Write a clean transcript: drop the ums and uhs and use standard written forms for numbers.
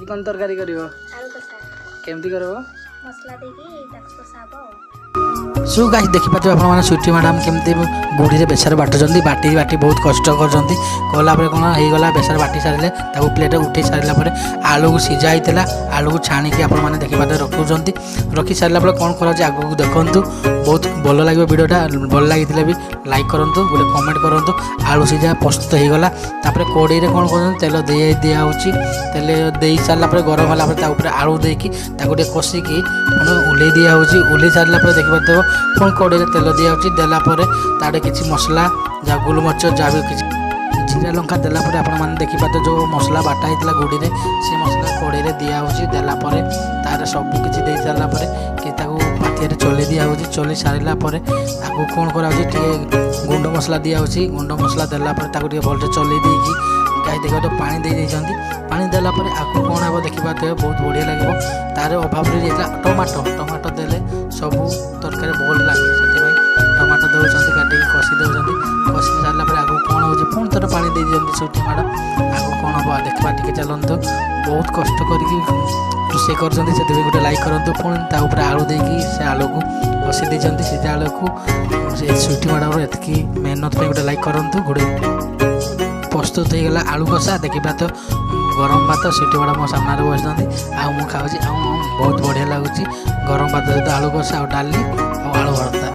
ଆଜି କ'ଣ ତରକାରୀ କରିବ? ଆଳୁ କଷା। କେମିତି କରିବ? ମସଲା ଦେଇକି ତାକୁ କଷା ହବ ଆଉ। ସୋ ଗାଇସ୍, ଦେଖିପାରୁଥିବେ ଆପଣମାନେ ସୁଇଟି ମ୍ୟାଡ଼ାମ୍ କେମିତି ଗୁଡ଼ିରେ ବେସର ବାଟୁଛନ୍ତି। ବାଟି ବାଟି ବହୁତ କଷ୍ଟ କରୁଛନ୍ତି। କଲା ପରେ କ'ଣ ହେଇଗଲା, ବେସର ବାଟି ସାରିଲେ, ତାକୁ ପ୍ଲେଟ୍ରେ ଉଠେଇ ସାରିଲା ପରେ ଆଳୁକୁ ସିଝା ହେଇଥିଲା, ଆଳୁକୁ ଛାଣିକି ଆପଣମାନେ ଦେଖିପାରୁଥିବେ ରଖୁଛନ୍ତି। ରଖି ସାରିଲା ପରେ କ'ଣ କରାଯାଉଛି ଆଗକୁ ଦେଖନ୍ତୁ। ବହୁତ ଭଲ ଲାଗିବ ଭିଡ଼ିଓଟା। ଭଲ ଲାଗିଥିଲେ ବି ଲାଇକ୍ କରନ୍ତୁ, ଗୋଟେ କମେଣ୍ଟ କରନ୍ତୁ। ଆଳୁ ସିଝା ପ୍ରସ୍ତୁତ ହେଇଗଲା। ତାପରେ କଡ଼େଇରେ କ'ଣ କରୁଛନ୍ତି, ତେଲ ଦେଇ ଦିଆହେଉଛି। ତେଲ ଦେଇ ସାରିଲା ପରେ, ଗରମ ହେଲା ପରେ ତା ଉପରେ ଆଳୁ ଦେଇକି ତାକୁ ଟିକେ କଷିକି ପୁଣି ଓହ୍ଲେଇ ଦିଆହେଉଛି। ଓହ୍ଲେଇ ସାରିଲା ପରେ ଦେଖିପାରୁଥିବ ପୁଣି କଡ଼େଇରେ ତେଲ ଦିଆହେଉଛି। ଦେଲା ପରେ ତାରେ କିଛି ମସଲା, ଯାହା ଗୋଲମରିଚ, ଯାହା ବି କିଛି ଜିରା ଲଙ୍କା ଦେଲା ପରେ ଆପଣମାନେ ଦେଖିପାରୁଥିବେ ଯେଉଁ ମସଲା ବାଟା ହେଇଥିଲା ଗୁଡ଼ିରେ, ସେ ମସଲା କଡ଼େଇରେ ଦିଆହେଉଛି। ଦେଲା ପରେ ତାର ସବୁ କିଛି ଦେଇ ସାରିଲା ପରେ କି ତାକୁ ପାତିଆରେ ଚଲେଇ ଦିଆହେଉଛି। ଚଲେଇ ସାରିଲା ପରେ ତାକୁ କ'ଣ କରାହେଉଛି, ଟିକେ ଗୁଣ୍ଡ ମସଲା ଦିଆହେଉଛି। ଗୁଣ୍ଡ ମସଲା ଦେଲା ପରେ ତାକୁ ଟିକେ ଭଲସେ ଚଲେଇ ଦେଇକି ଗାଈ ଦେଖିବା ତ ପାଣି ଦେଇ ଦେଇଛନ୍ତି। ପାଣି ଦେଲା ପରେ ଆକୁ କ'ଣ ହେବ ଦେଖିପାରୁଥିବେ, ବହୁତ ବଢ଼ିଆ ଲାଗିବ। ତାର ଅଭାବରେ ଯାଇଥିଲା ଟମାଟୋ। ଟମାଟୋ ଦେଲେ ସବୁ ତରକାରୀ ଭଲ ଲାଗେ, ସେଥିପାଇଁ ଟମାଟୋ ଦେଉଛନ୍ତି, କାଟିକି କଷି ଦେଉଛନ୍ତି। କଷି ସାରିଲା ପରେ ଆଗକୁ କ'ଣ ହେଉଛି, ପୁଣି ଥରେ ପାଣି ଦେଇ ଦିଅନ୍ତି ସୁଇଟି ମ୍ୟାଡ଼ାମ୍। ଆଗକୁ କ'ଣ ହେବ ଦେଖିବା ଟିକେ ଚାଲନ୍ତୁ। ବହୁତ କଷ୍ଟ କରିକି ରୋଷେଇ କରୁଛନ୍ତି, ସେଥିପାଇଁ ଗୋଟେ ଲାଇକ୍ କରନ୍ତୁ। ପୁଣି ତା ଉପରେ ଆଳୁ ଦେଇକି ସେ ଆଳୁକୁ କଷି ଦେଇଛନ୍ତି, ସିଝା ଆଳୁକୁ। ସେ ସୁଇଟି ମ୍ୟାଡ଼ାମ୍ର ଏତିକି ମେହନତ ପାଇଁ ଗୋଟେ ଲାଇକ୍ କରନ୍ତୁ। ଗୋଟେ ପ୍ରସ୍ତୁତ ହେଇଗଲା ଆଳୁ କଷା। ଦେଖିବା ତ ଗରମ ଭାତ, ସୁଇଟି ମ୍ୟାଡ଼ାମ୍ ମୋ ସାମ୍ନାରେ ବସିଛନ୍ତି ଆଉ ମୁଁ ଖାଉଛି ଆଉ ବହୁତ ବଢ଼ିଆ ଲାଗୁଛି ଗରମ ଭାତ ସହିତ ଆଳୁ କଷା ଆଉ ଡାଲି ଆଉ ଆଳୁ ଭର୍ତ୍ତା।